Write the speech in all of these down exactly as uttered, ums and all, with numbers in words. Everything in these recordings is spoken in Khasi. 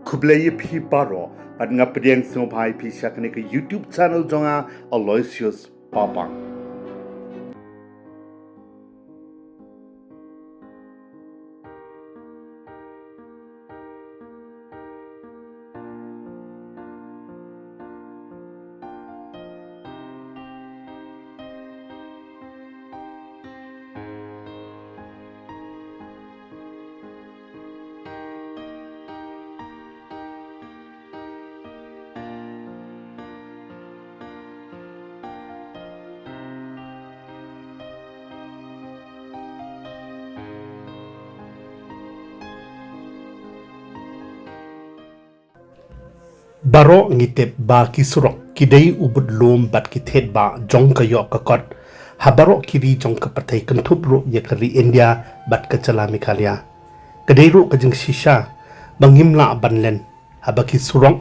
Khublei ïa phi baroh, bad nga pdiang sngewbha ïa phi sha kane ka YouTube channel jong nga, Aloysius Papang. Baroh ngi tip ba ki surok ki dei u budlum bad ki thied ba jong ka ïoh ka kot ha baroh ki ri jong ka pyrthei, kynthup ruh ïa ka ri India bad ka jylla Meghalaya. Ka dei ruh ka jingshisha ba ngim lah ban len haba ki surok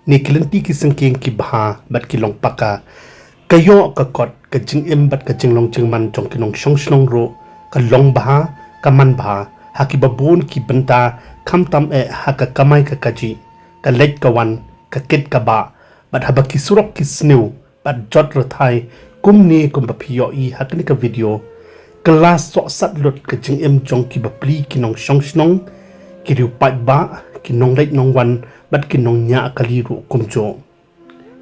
ne ki lynti ki syngkien ki bha bad ki long paka. Ka ïoh ka kot, ka jingim bad ka jinglong jingman jong ki nongshong shnong ruh ka long bha, ka man bha ha kiba bun ki bynta, khamtam eh ha ka kamai ka kajih, ka leit ka wan, ka kit ka bah. Bad haba ki surok ki sniew bad jot rthai kumne kumba phi ïohi ha kane ka video, ka la sohsat lut ka jingim jong ki bapli ki nongshong shnong, ki riew paidbah, ki nongleit nongwan bad ki nongñiah kali ruh kumjuh.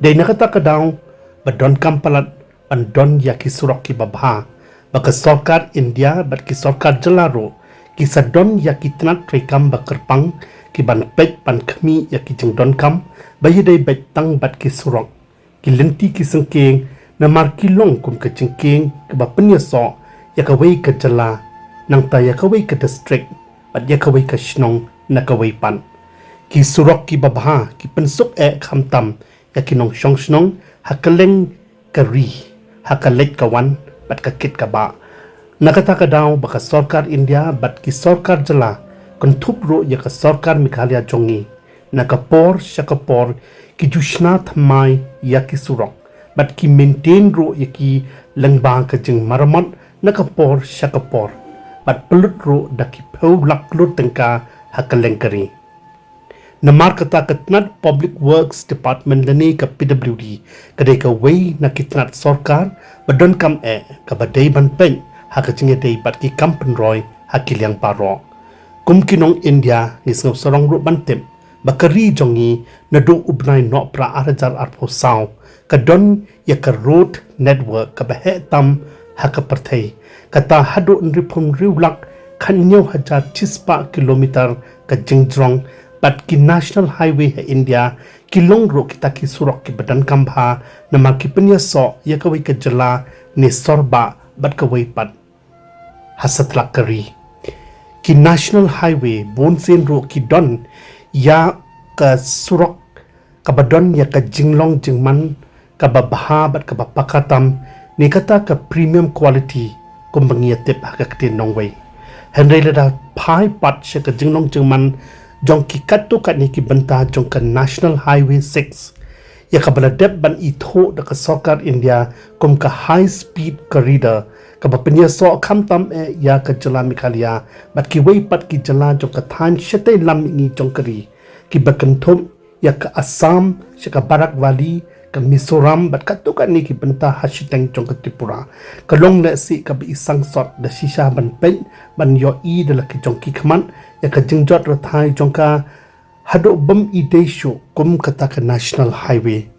Dei na kata ka daw ba donkam palat ban don ïa ki surok kiba bha, ba ka sorkar India bad ki sorkar jylla ruh ki sa don ïa ki tnat treikam ba kyrpang, ki ban peit ban khmih ïa ki jingdonkam ba ïadei beit tang bad ki surok, ki lynti ki syngkien, namar ki long kum ka jingkieng kaba pynïasoh ïa kawei ka jylla, nangta ïa kawei ka district bad ïa kawei ka shnong na kawei pat. Ki surok kiba bha ki pynsuk eh khamtam ïa ki nongshong shnong ha kylleng ka ri, ha ka leit ka wan bad ka kit ka bah. Na kata ka daw ba ka sorkar India bad ki sorkar jylla, kynthup ruh ïa ka sorkar Meghalaya jong ngi, na ka por sha ka por ki ju shna thymmai ïa ki surok bad ki maintain ruh ïa ki lyngba ka jingmaramot na ka por sha ka por, bad pynlut ruh da ki phew lak klur tyngka ha kylleng ka ri. Namar kata ka tnat Public Works Department lane ka P W D ka dei kawei na ki tnat sorkar ba donkam eh, kaba dei ban peit ha ka jingïadei bad ki kam pynroi ha ki liang baroh. Kum ki nong India, ngi sngewsarong ruh ban tip ba ka ri jong ngi naduh u bnai Nohprah ar hajar arphew saw ka don ïa ka road network kaba heh tam ha ka pyrthei. Kata haduh hynriewphew hynriew lak khathynñiew hajar chispah kilometer ka jingjrong, bad ki national highway ha India ki long ruh kita ki surok kiba donkam bha, namar ki pynïasoh ïa kawei ka jylla ne sor bah bad kawei pat ha satlak ka ri. Ki national highway bunsien ruh ki don ïa ka surok kaba don ïa ka jinglong jingman kaba bha bad kaba paka tam, ne kata ka premium quality kumba ngi ïa tip ha ka ktien nongwei. Hynrei lada phai pat sha ka jinglong jingman jong ki katto katne ki bynta jong ka National Highway six, ïa kaba la dep ban ithuh da ka sorkar India kum ka high speed corridor, kaba pynïasoh khamtam eh ïa ka jylla Meghalaya bad kiwei pat ki jylla jong ka thaiñ shatei lam mihngi jong ka ri, kiba kynthup ïa ka Assam sha ka Barak Valley, ka Mizoram bad katto katne ki bynta ha shiteng jong ka Tripura. Ka long lehse kaba i sangsot da shisha ban peit, ban ïohi da la ki jong ki khmat ïa ka jingjot rthai jong ka haduh bym i dei shuh kum kata ka National Highway.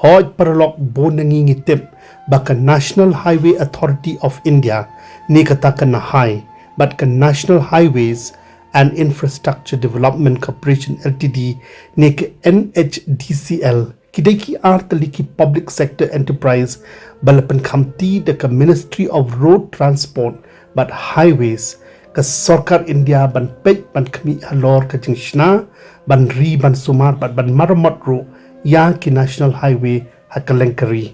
Hooid paralok, bun na ngi ngi tip ba ka National Highway Authority of India, ne kata ka NHAI, bad ka National Highways and Infrastructure Development Corporation L T D, ne ka N H D C L, ki dei ki ar tylli ki public sector enterprise ba la pynkhamti da ka Ministry of Road Transport bad Highways, ka sorkar India, ban peit ban khmih halor ka jingshna ban ri ban sumar bad ban maramot ruh ïa ki national highway ha kylleng ka ri.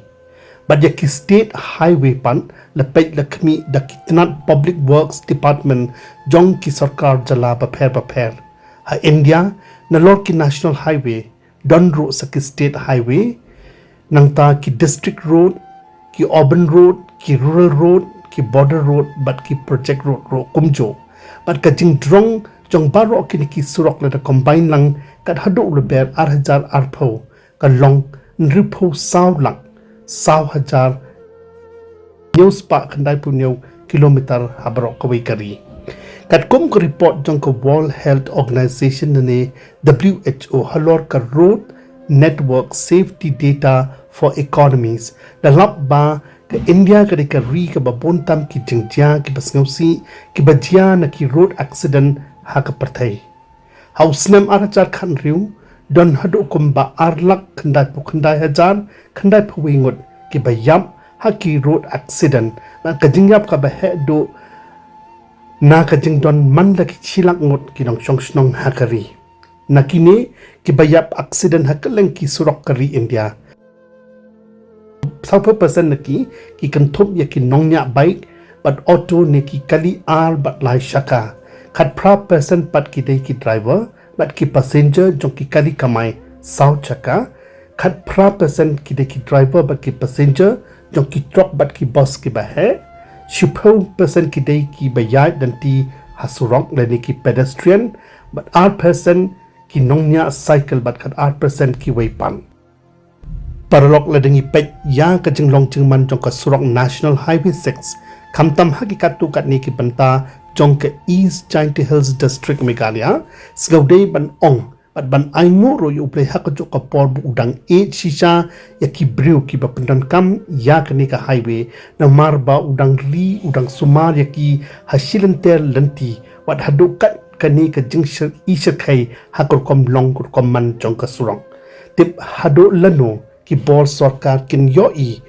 Bad ïa ki state highway pat la peit la khmih da ki tnat Public Works Department jong ki sorkar jylla bapher bapher. Ha India, nalor ki national highway don ruh sa ki state highway, nangta ki district road, ki urban road, ki rural road, ki border road bad ki project road ruh kumjuh. Bad ka jingdrong jong baroh kine ki surok lada combine lang kat haduh u Lber ar hajar arphew ka long hynriewphew saw lak saw hajar hynñiew spah khyndaiphew hynñiew kilometer ha baroh kawei ka ri. Katkum ka report jong ka World Health Organization lane W H O halor ka Road Network Safety Data for Economies, da lap ba ka India ka dei ka ri kaba bun tam ki jingjia kiba sngewsih kiba jia na ki road accident ha ka pyrthei. Ha u snem ar hajar khathynriew, don haduh kumba ar lak khyndaiphew khyndai hajar khyndaiphew wei ngut kiba ïap ha ki road accident, na ka jingïap kaba heh duh na ka jingdon man la ki shi lak ngut ki nongshong shnong ha ka ri. Na kine kiba ïap accident ha kylleng ki surok ka ri India, sawphew percent na ki, ki kynthup ïa ki nongñiah bike bad auto ne ki kali ar bad lai shaka. Khatphra percent pat ki dei ki driver bad ki passenger jong ki kali kamai saw shaka. Khatphra percent ki dei ki driver bad ki passenger jong ki truck bad ki bus kiba heh. Shiphew percent ki dei kiba ïaid lynti ha surok lane ki pedestrian, bad ar percent ki nongñiah cycle bad khatar percent kiwei pat. Paralok, lada ngi peit ïa ka jinglong jingman jong ka surok National Highway six, khamtam ha ki katto katne ki bynta jong ka East Jaintia Hills District, Meghalaya, sngewdei ban ong bad ban ainguh ruh ïa U Blei ha kajuh ka por ba u dang ïeit shisha ïa ki briew kiba pyndonkam ïa kane ka highway, namar ba u dang ri, u dang sumar ïa ki ha shi lynter lynti, wat haduh kat kane ka jingshyrkhei ha ka rukom long ka rukom man jong ka surok. Tip haduh lano ki bor sorkar kin ïohi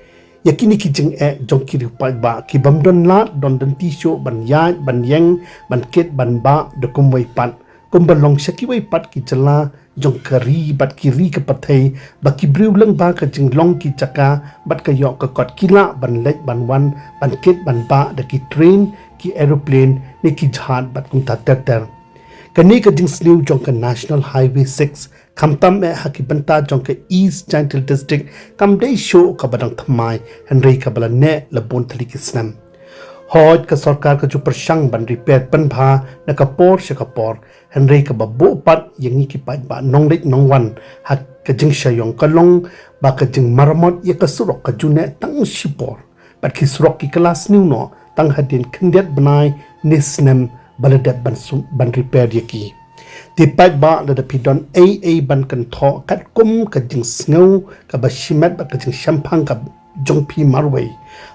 ïa kine ki jingeh jong ki riew paidbah ki bym don lad don lynti shuh ban ïaid ban ïeng, ban kit ban bah da kumwei pat, kumba long sha kiwei pat ki jylla jong ka ri bad ki ri ka pyrthei, ba ki briew lyngba ka jinglong ki jaka bad ka ïoh ka kot ki lah ban leit ban wan, ban kit ban bah da ki train, ki aeroplane ne ki jhad bad kumta ter ter. Kane ka jingsniew jong ka National Highway six, khamtam eh ha ki bynta jong ka East Jaintia Hills District, kam dei shuh kaba dang thymmai, hynrei kaba la neh la bun tylli ki snem. Hooid, ka sorkar ka ju pyrshang ban repair pynbha na ka por sha ka por, hynrei kaba buh pat ïa ngi ki paidbah nongleit nongwan ha ka jingshah ïong ka long ba ka jingmaramot ïa ka surok ka ju neh tang shipor. Bad ki surok ki kylla sniew noh tang hadien khyndiat bnai ne snem ba la dep ban su-, ban repair ïa ki. Te paidbah, lada phi don ei ei ban kynthoh katkum ka jingsngew kaba shimet bad ka jingshemphang ka jong phi marwei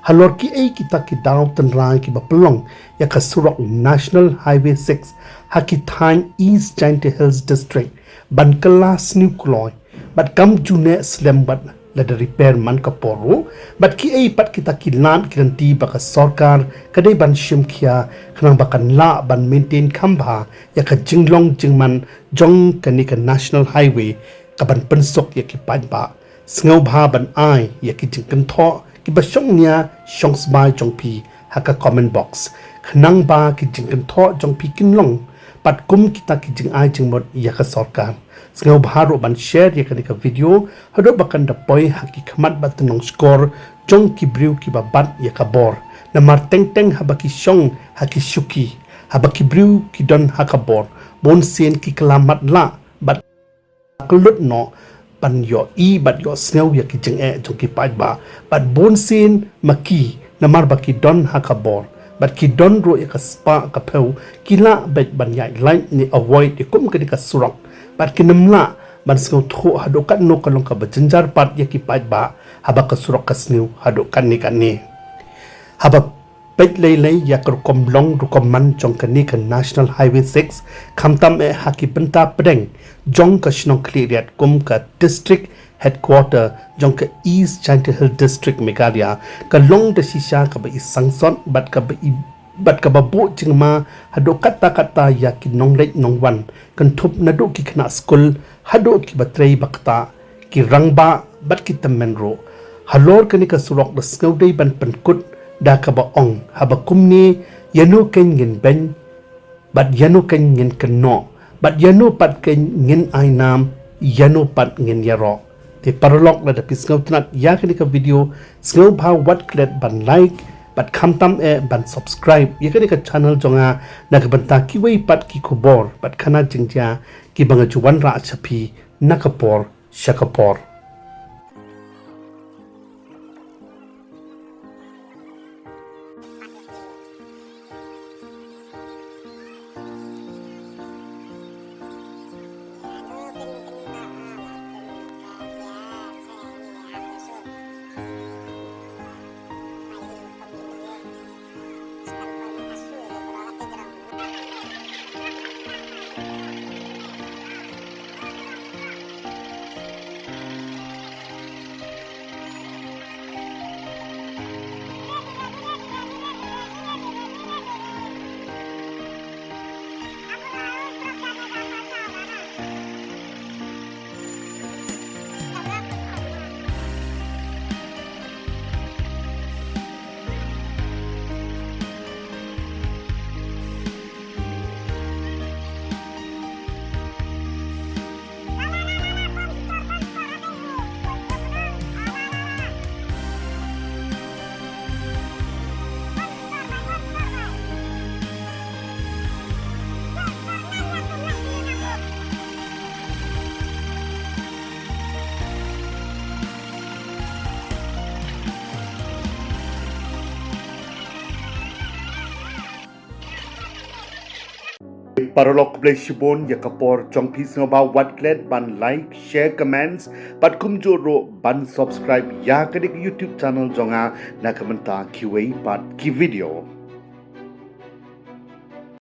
halor kiei kita ki daw tynrai kiba pynlong ïa ka surok National Highway six ha ki thaiñ East Jaintia Hills District, ban kylla sniew kloi bad kam ju neh slem bad lada repair man ka por ruh, bad kiei pat kita ki lad ki lynti ba ka sorkar ka dei ban shim khia, khnang ba kan lah ban maintain kham bha ïa ka jinglong jingman jong kane ka National Highway, ka ban pynsuk ïa ki paidbah. Sngewbha ban ai ïa ki jingkynthoh kiba shongnia shongsbai jong phi ha ka comment box, khnang ba ki jingkynthoh jong phi kin long pat kum kita ki jingai jingmut ïa ka sorkar. Sngewbha ruh ban share ïa kane ka video haduh ba kan da poi ha ki khmat bad tnong shkor jong ki briew kiba bat ïa ka bor. Namar teng teng haba ki shong ha ki shuki, haba ki briew ki don ha ka bor, bun sien ki kylla matlah bad kyllut noh ban ïohi bad ïohsngew ïa ki jingeh jong ki paidbah. Bad bun sien ma ki, namar ba ki don ha ka bor bad ki don ruh ïa ka spah ka phew, ki lah beit ban ïaid lait ne avoid ïa kum kane ka surok, bad kin ym lah ban sngewthuh haduh katno ka long kaba jynjar pat ïa ki paidbah haba ka surok ka sniew haduh katne katne. Haba peit lei lei ïa ka rukom long rukom man jong kane ka National Highway six, khamtam eh ha ki bynta pdeng jong ka shnong Khliehriat kum ka District Headquarter jong ka East Jaintia Hills District, Meghalaya, ka long da shisha kaba i sangsot bad kaba i, bad kaba buh jingma haduh katta katta ïa ki nongleit nongwan, kynthup naduh ki khynnah skul haduh kiba trei ba ktah, ki rangbah bad ki tymmen ruh. Halor kane ka surok da sngewdei ban pynkut da kaba ong, haba kumne, ïano kein ngin beiñ bad ïano kein ngin kynnoh bad ïano pat kein ngin ai nam, ïano pat ngin ïaroh. Te paralok, lada phi sngewtynnat ïa kane ka video, sngewbha wat klet ban like, bad khamtam eh ban subscribe ïa kane ka channel jong nga na ka bynta kiwei pat ki khubor bad khana jingjia kiba nga ju wanrah sha phi na ka por sha ka por. Paralok, khublei shibun ïa ka por jong phi. Sngewbha wat klet ban like, share, comments bad kumjuh ruh ban subscribe ïa kane ka YouTube channel jong nga na ka bynta kiwei pat ki video.